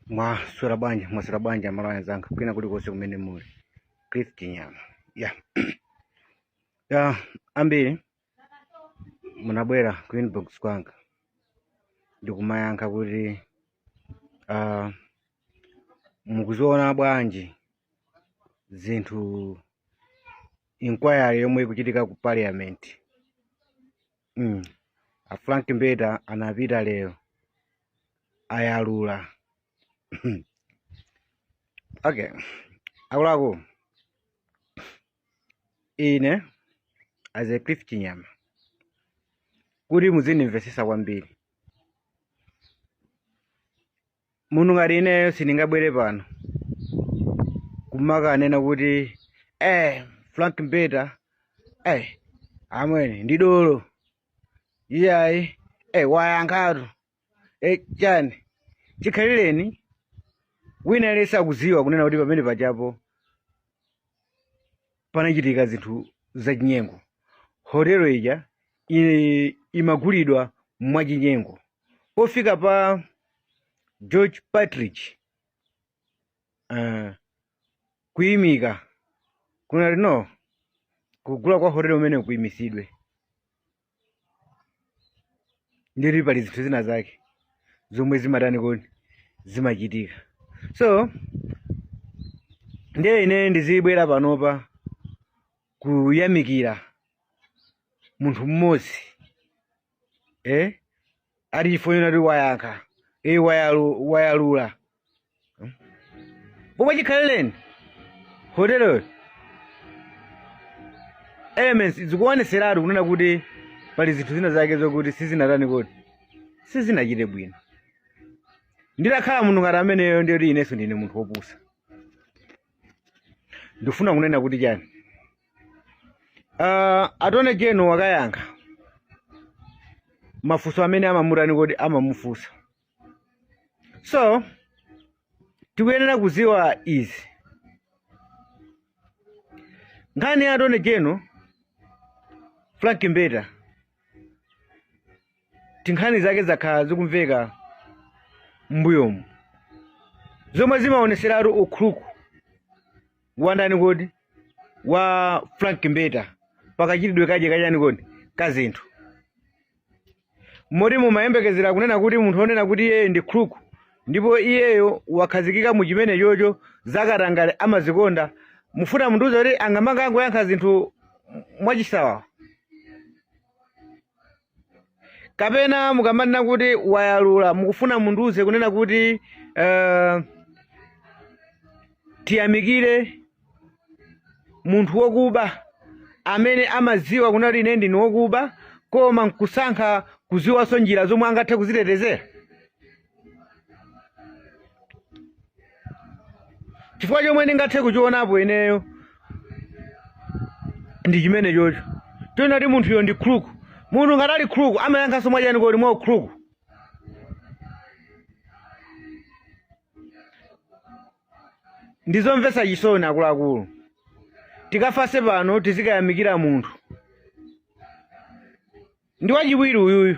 Mwaswera bwanji, mwaswera bwanji amalawi anzanga kwina kulikonse kumene muli. Cliff Chinyama. Yeah. Yeah, ambiri munabwera ku inbox kwanga ndikumayankha kuti mukuziona bwanji zinthu inquiry yomwe ikuchitika ku parliament. A Frank Mbeta anapita lero ayalula. Okay, akuluakulu, ine as a Cliff Chinyama, kuti muzindimvesesa kwambiri, munthu ngati ineyo sindingabwere pano kumakanena kuti Frank Mbeta amwene ndi dolo iyayi, wayankhatu chani chikhalireni. Wina aliyense akudziwa kunena kuti pamene pajapo panachitika zinthu zachinyengo. Hotelo ija imagulidwa mwachinyengo pofika pa George Partridge kuyimika kunali no kugula kwa hotelo umene kuyimisidwe, ndiri pali zinthu zina zake zomwe zimatani kodi zimachitika. So ndiye ine ndizibwera panopa kuyamikira munthu mmodzi ati chifukwa choti wayankha, wayalula pomwe chikhalireni hoteloyo elements zikuoneseratu kunena kuti pali zinthu zina zake zokuti sizinatani kodi sizinachite bwino. Nditakhala munthu ngati ameneyo, ndiye kuti inenso ndine munthu wopusa. Ndifuna kunena kuti chani, Attorney General wakayankha mafunso amene amamutani kodi amamufunsa. So tikuyenera kuziwa izi, nkhani ya Attorney General Frank Mbeta, tinkhani zake zakhala zikumveka m'mbuyomu zomwe zimaoneseratu ukhuluku wa ndani kodi wa Frank Mbeta pakachitidwe kaje kachani kodi ka zinthu, moti mumayembekezera kunena kuti munthu onena kuti iyeyo ndi crook ndipo iyeyo wakhazikika mu chimene chocho zakatangale amazikonda, mufuna mundiuze kuti angamangoyankha zinthu mwachisawawa? Kapena mukamanena kuti wayalula, mukufuna mundiuze kunena kuti tiyamikire munthu wokuba amene amadziwa kunena kuti ine ndine wokuba, koma nkusankha kuziwanso njira zomwe angathe kuzitetezera? Chifukwa chomwe ndingathe kuchionapo ineyo ndi chimene chocho chonena kuti munthuyo ndi crook. Munthu ngati ali crook amayankhanso mwachani kodi mwa crook. Ndizomvetsa chisoni akuluakulu, tikafase pano tizikayamikira munthu ndi wachiwiri uyuyu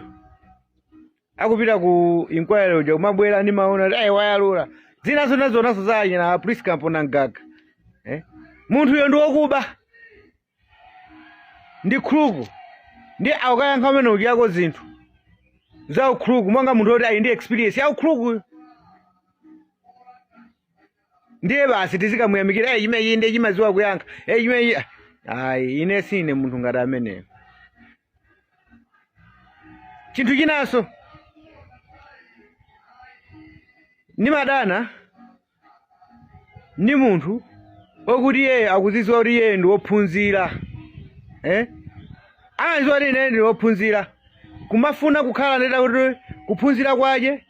akupita ku inquiry uja kumabwera ndi maona kuti ayi wayalula zinazo nazonaso za achina Priska Mponda-Mgaga. Munthuyo ndi wokuba, ndi crook, ndi akukayankha umene ujako zinthu za ucrook monga munthu woti ali ndi experience ya ucrook, ndiye basi tizikamuyamikira, chimenechi ndiye chimadziwa kuyankha, chimenechi. Ayi, ine sine munthu ngati ameneyo. Chinthu chinanso ndimadana ndi munthu okuti iyeyo akudzidziwa kuti iyeyo ndi wophunzira, Amadziwa kuti ine ndi wophunzira, kumafuna kukhala ndeta kuti kuphunzira kwache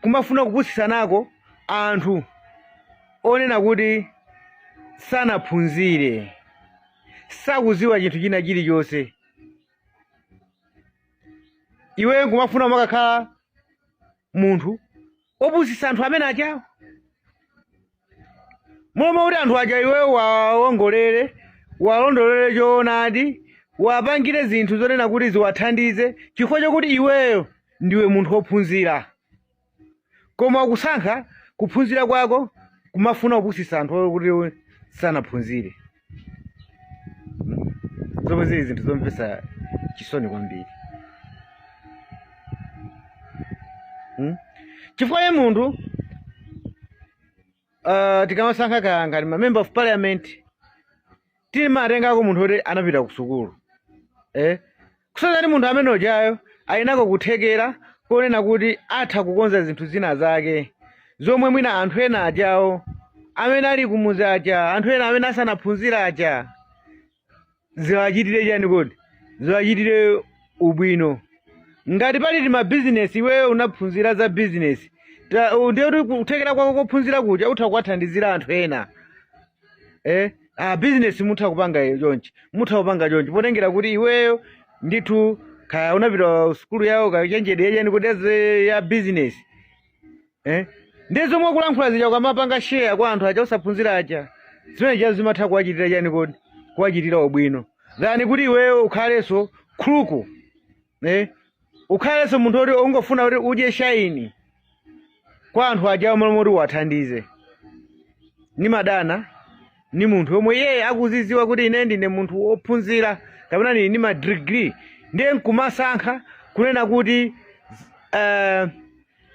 kumafuna kupusitsa nako anthu onena kuti sanaphunzire, sakudziwa chinthu china chilichonse. Iweyo nkumafuna umakakhala munthu opusitsa anthu amene ajawo, momwe kuti anthu aja iweyo wawongolere, walondolere choonadi, wapangire zinthu zonena kuti ziwathandize, chifukwa chokuti iweyo ndiwe munthu wophunzira, koma ukusankha Kuphunzira kwako kumafuna kupusisa anthu okuti sanaphunzire, zomwe zili zinthu zomvetsa chisoni kwambiri. Chifukwa ye munthu tikamasankha kaya ngati ma member of parliament, timatengako munthu woti anapita ku sukulu, kusonyeza kuti munthu amene ujayo alinako kuthekera konena kuti atha kukonza zinthu zina zake zomwe mwina anthu ena ajawo amene ali kumuzi aja, anthu ena amene asanaphunzire aja, ziwachitire chani kodi? Ziwachitire ubwino. Ngati pali timabizinesi, iweyo unaphunzira za bizinesi, ndiye kuti kuthekera kwako kophunzira kuja utha kuwathandizira anthu ena. Bizinesi mutha kupanga iyo chonchi, mutha kupanga chonchi, potengera kuti iweyo ndithu kaya unapita sukulu yawo kachenjede yachani kuti ya bizinesi. Ndi zomwe ukulankhula zija ukamapanga share kwa anthu aja osaphunzira aja, zimene zija zimatha kuwachitira chani kodi? Kuwachitira ubwino than kuti iweyo ukhalenso khuluku, ukhalenso munthu oti ungofuna kuti udye shine kwa anthu aja m'malo moti uwathandize. Nimadana ni munthu yomwe iye akuziziwa kuti ine ndine munthu wophunzira kapena ndili ndi ma degree, ndiye nkumasankha kunena kuti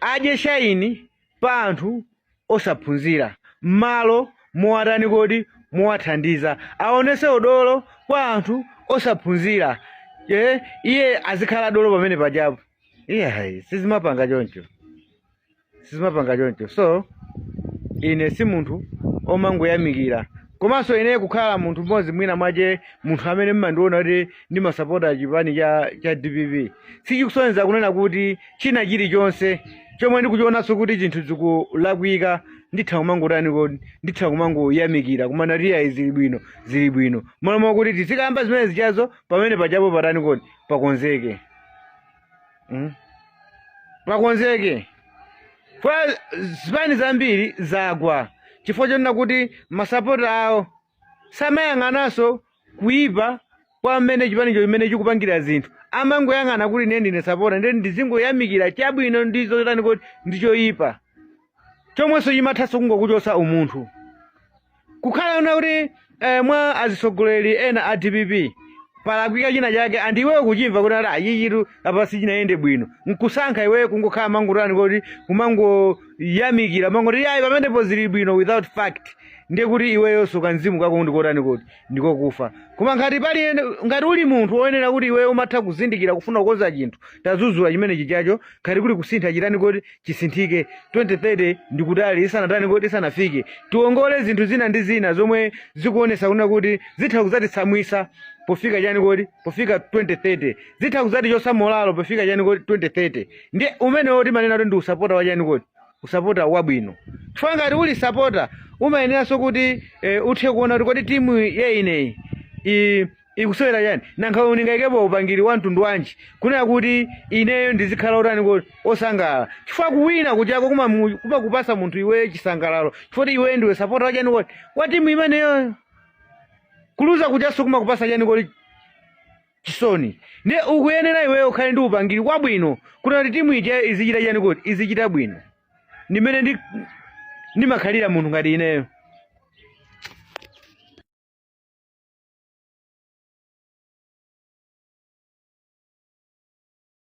adye shine pa anthu osaphunzira m'malo mowatani kodi? Mowathandiza, aonese udolo kwa anthu osaphunzira, iye azikhala dolo pamene pajapo. Iye hayi, sizimapanga choncho, sizimapanga choncho. So ine si munthu omangoyamikira, komanso ine kukhala munthu mmodzi mwina mwache munthu amene mmandiona kuti ndimasapota chipani cha DPP, sichikusonyeza kunena kuti china chilichonse chomwe ndikuchionanso kuti chinthu chikulakwika nditha kumangotani kodi? Nditha kumangoyamikira, kumanati ayi, zili bwino, zili bwino, malo mwakuti tizikamba zimene zichazo pamene pajapo patani kodi? Pakonzeke. Pakonzeke kwa zipani zambiri zagwa chifukwa chonena kuti masapota awo samayang'ananso kuyipa kwa mmene chipanicho chimene chikupangira zinthu, amangoyang'ana kuti ine ndine sapota, ndiye ndizingoyamikira chabwino ndi zotani kodi? Ndi choyipa, chomwenso chimathanso kungokuchotsa umunthu. Kukhala ona kuti mwa azitsogoleri ena a DPP palakwika china chake, and iweyo kuchimva kuti ati achichitu apa sichinayende bwino, nkusankha iweyo kungokhala mangotani kodi? Kumangoyamikira, mangoti yayi, pamenepo zili bwino, without fact, ndiye kuti iweyonso kamzimu kako ndikotani kodi? Ndikokufa. Koma ngati pali ngati uli munthu woyenera kuti iweyo umatha kuzindikira kufuna kukonza chinthu, tazuzula chimene chichacho. Ngati kuli kusintha, chitani kodi? Chisinthike. 2030 ndikutali, isanatani kodi? Isanafike, tiwongole zinthu zina ndi zina zomwe zikuonesa kunena kuti zitha kudzatitsamwisa pofika chani kodi? Pofika 2030. Zitha kudzatichosa morale pofika chani kodi? 2030. Ndiye umenewo timanena kuti ndi usapota wa chani kodi? Usapota wabwino. Chifukwa ngati uli sapota, umayeneranso kuti uthe kuona kuti kodi timu ya ineyi ikusewera chani? Nankha ndingayikepo upangiri wa mtundu wanji kunena kuti ineyo ndizikhala otani kodi? Osangalala. Chifukwa kuwina kuchako kumakupasa munthu iweyo chisangalalo, chifukwa kuti iweyo ndiwe sapota wa chani kodi? Wa timu imeneyoyo. Kuluza kuchaso kumakupasa chani kodi? Chisoni. Ndiye ukuyenera iweyo ukhale ndi upangiri wabwino kuti timu ija izichita chani kodi? Izichita bwino. Ndimene ndimakhalira munthu ngati ineyo.